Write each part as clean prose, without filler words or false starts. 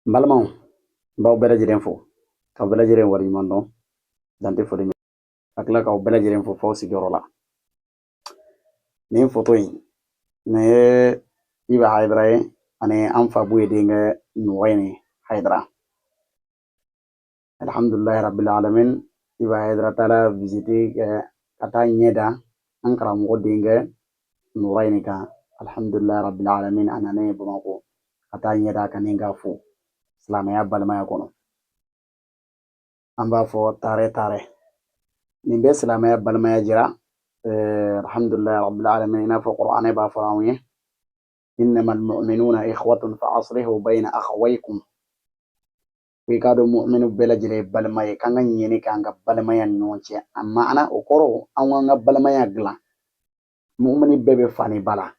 N balimaw, n b'aw bɛɛ lajɛlen fo k'aw bɛɛ lajɛlen waleɲuman dɔn, dan tɛ foli min, ka tila k'aw bɛɛ lajɛlen fo f'aw sigiyɔrɔ la. Nin foto in, nin ye Iba Hayidara ye ani an fa Buye denkɛ Nurayini Hayidara. Alhamdulilayi rabbil alamin, Iba Hayidara taara visite kɛ ka taa ɲɛ da an karamɔgɔ denkɛ Nurayini kan. Alhamdulilayi rabbil alamin, a nanen Bamakɔ ka taa ɲɛ da kan ni k'a fo silamɛya balimaya kɔnɔ. An b'a fɔ taare taare, nin bɛ silamɛya balimaya jira. Alhamdulilayi rabbil alamin, i n'a fɔ Kuranɛ b'a fɔ anw ye: innamal mu'minuna ikhwatun fa aslihu bayna akhawaykum. Ko i k'a dɔn mu'minu bɛɛ lajɛlen ye balima ye, k'an ka ɲɛni k'an ka balimaya ni ɲɔgɔn cɛ. A ma'ana, o kɔrɔ, an k'an ka balimaya dilan. Mu'mini bɛɛ bɛ fa ni ba la.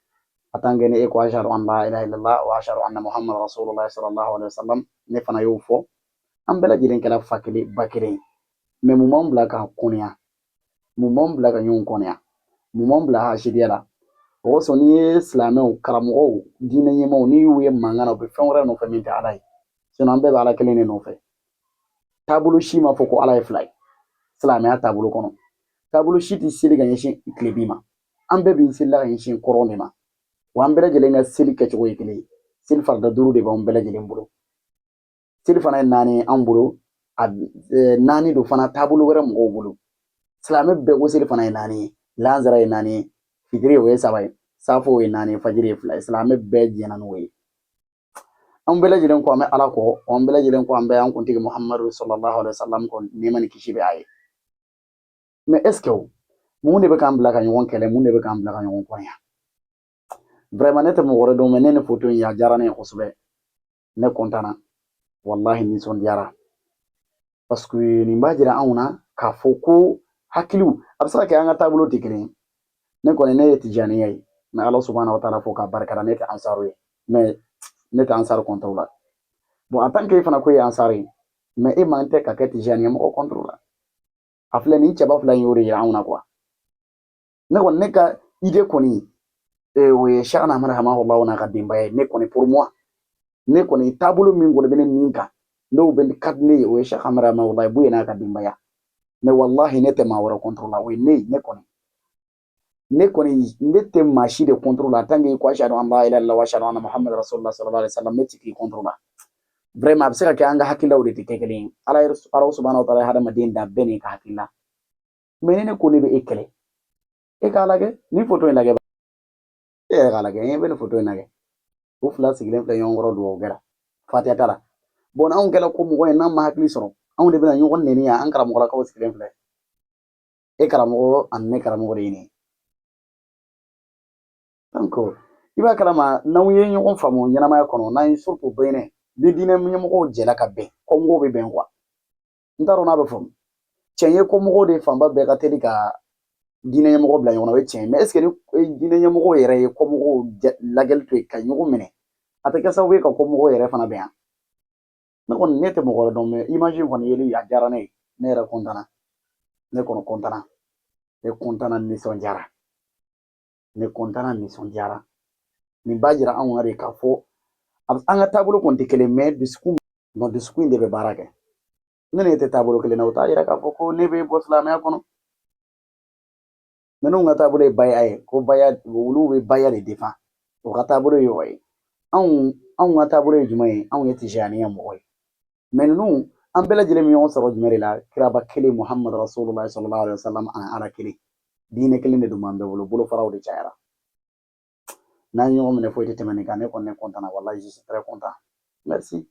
A tant que ni e ko ashhadu an la ilaha illallah wa ashhadu anna muhammad rasulullah sallallahu alaihi wasallam, ne fana y'o fɔ, an bɛɛ lajɛlen kɛra fa kelen ba kelen. Mais mun b'an bila ka kɔniya? Mun b'an bila ka ɲɔgɔn kɔniya? Mun b'an bila hasidiya la? O kosɔn, n'i ye silamɛw, karamɔgɔw, diinɛ ɲɛmaaw, n'i y'u ye mankan na, u bɛ fɛn wɛrɛ nɔfɛ min tɛ Ala ye. Sinon an bɛɛ bɛ Ala kelen de nɔfɛ. Taabolo si ma fɔ ko Ala ye fila ye. Silamɛya taabolo kɔnɔ, taabolo si tɛ seli ka ɲɛsin tilebin ma. An bɛɛ bɛ seli la ka ɲɛsin kɔrɔn de ma. Wa an bɛɛ lajɛlen ka seli kɛcogo ye kelen ye. Seli farida duuru de b'an bɛɛ lajɛlen bolo. Seli fana ye naani ye anw bolo, a naani don fana taabolo wɛrɛ mɔgɔw bolo. Silamɛ bɛɛ ko seli fana ye naani ye, lansara ye naani ye, fitiri o ye saba ye, safo o ye naani ye, fajiri ye fila ye. Silamɛ bɛɛ jɛnna n'o ye. An bɛɛ lajɛlen ko an bɛ Ala kɔ, an bɛɛ lajɛlen ko an bɛ an kuntigi Muhamadu sallallahu alaihi wasallam kɔ, nɛɛma ni kisi bɛ a ye. Mais est ce que mun de bɛ k'an bila ka ɲɔgɔn kɛlɛ? Mun de bɛ k'an bila ka ɲɔgɔn kɔniya? Vraiment, ne tɛ mɔgɔ wɛrɛ dɔn, mais ne ni foto in, a diyara ne ye kosɛbɛ. Ne kɔntanna, wallahi, nisɔndiyara, parce que nin b'a jira anw na k'a fɔ ko hakiliw a bɛ se ka kɛ an ka taabolo tɛ kelen ye. Ne kɔni, ne ye tijaniya ye, mais Ala subahana wa taala fo k'a barika da, ne tɛ ansaru ye, mais ne tɛ ansaru contre la. Bon, en tant que e fana ko e ye ansaru ye, mais e man tɛ ka kɛ tijaniya mɔgɔ contre la. A filɛ nin cɛba fila in y'o de yira anw na quoi. Ne kɔni, ne ka idée kɔni, o ye Cheikh Ahmad Hamahullah n'a ka denbaya ye. Ne kɔni, pour moi, ne kɔni taabolo min kɔni bɛ ne nin kan, n'o bɛ ka di ne ye, o ye Cheikh Ahmad Hamahullah Buye n'a ka denbaya. Mais wallahi, ne tɛ maa wɛrɛ contre la. O ye ne ye. Ne kɔni, ne tɛ maa si de contre la. Tant que ko ashhadu an la ilaha illallah wa ashhadu anna muhammad rasulullah sallallahu alaihi wasallam, ne tɛ k'i contre la. Vraiment, a bɛ se ka kɛ an ka hakililaw de tɛ kɛ kelen ye. Ala yɛrɛ, Ala subahana wa taala ye hadamaden dan bɛɛ n'i ka hakilila. Mais ni ne ko ne bɛ e kɛlɛ, e k'a lajɛ nin foto in lajɛ, e yɛrɛ k'a lajɛ, n bɛ nin foto in lajɛ, u fila sigilen filɛ ɲɔgɔn kɔrɔ dugawu kɛra fatiya ta la. Bon, anw kɛla ko mɔgɔ ye, n'an ma hakili sɔrɔ, anw de bɛna ɲɔgɔn nɛni yan. An karamɔgɔlakaw sigilen filɛ, e karamɔgɔ ani ne karamɔgɔ de ye nin ye. Donc i b'a kalama, n'aw ye ɲɔgɔn faamu ɲɛnamaya kɔnɔ, n'an ye surtout bɛnɛ ni diinɛ ɲɛmɔgɔw jɛla ka bɛn, kɔmɔgɔw bɛ bɛn quoi. N t'a dɔn n'a bɛ faamu. Tiɲɛ ye, kɔmɔgɔw de fanba bɛɛ ka teli ka diinɛ ɲɛmɔgɔ bila ɲɔgɔn na, o ye tiɲɛ ye. Mais est ce que ni diinɛ ɲɛmɔgɔw yɛrɛ ye kɔmɔgɔw lajɛli to yen ka ɲɔgɔn minɛ, a tɛ kɛ sababu ye ka kɔmɔgɔw yɛrɛ fana bɛn yan? Ne kɔni, ne tɛ mɔgɔ wɛrɛ dɔn, mais image in kɔni yeli, a diyara ne ye. Ne yɛrɛ kɔntanna, ne kɔni kɔntanna, ne kɔntanna, nisɔndiyara, ne kɔntanna, nisɔndiyara. Nin b'a jira anw na de k'a fɔ an ka taabolo kɔni tɛ kelen, mais dusukun, non, dusukun in de bɛ baara kɛ. Ne ne tɛ taabolo kelen na, o t'a yira k'a fɔ ko ne bɛ bɔ silamɛya kɔnɔ. Ninnu ka taabolo ye baya ye, ko baya, olu bɛ baya de defan, o ka taabolo ye o ye. Anw ka taabolo ye jumɛn ye? Anw ye tijaniya mɔgɔ ye. Mais ninnu, an bɛɛ lajɛlen bɛ ɲɔgɔn sɔrɔ jumɛn de la? Kiraba kelen, Muhammad rasulullah sallallahu alaihi wasallam, ani Ala kelen, diinɛ kelen de don b'an bɛɛ bolo. Bolofaraw de cayara. N'an ye ɲɔgɔn minɛ, foyi tɛ tɛmɛ nin kan. Ne kɔni, ne kɔntanna, wallahi, je suis très content, merci.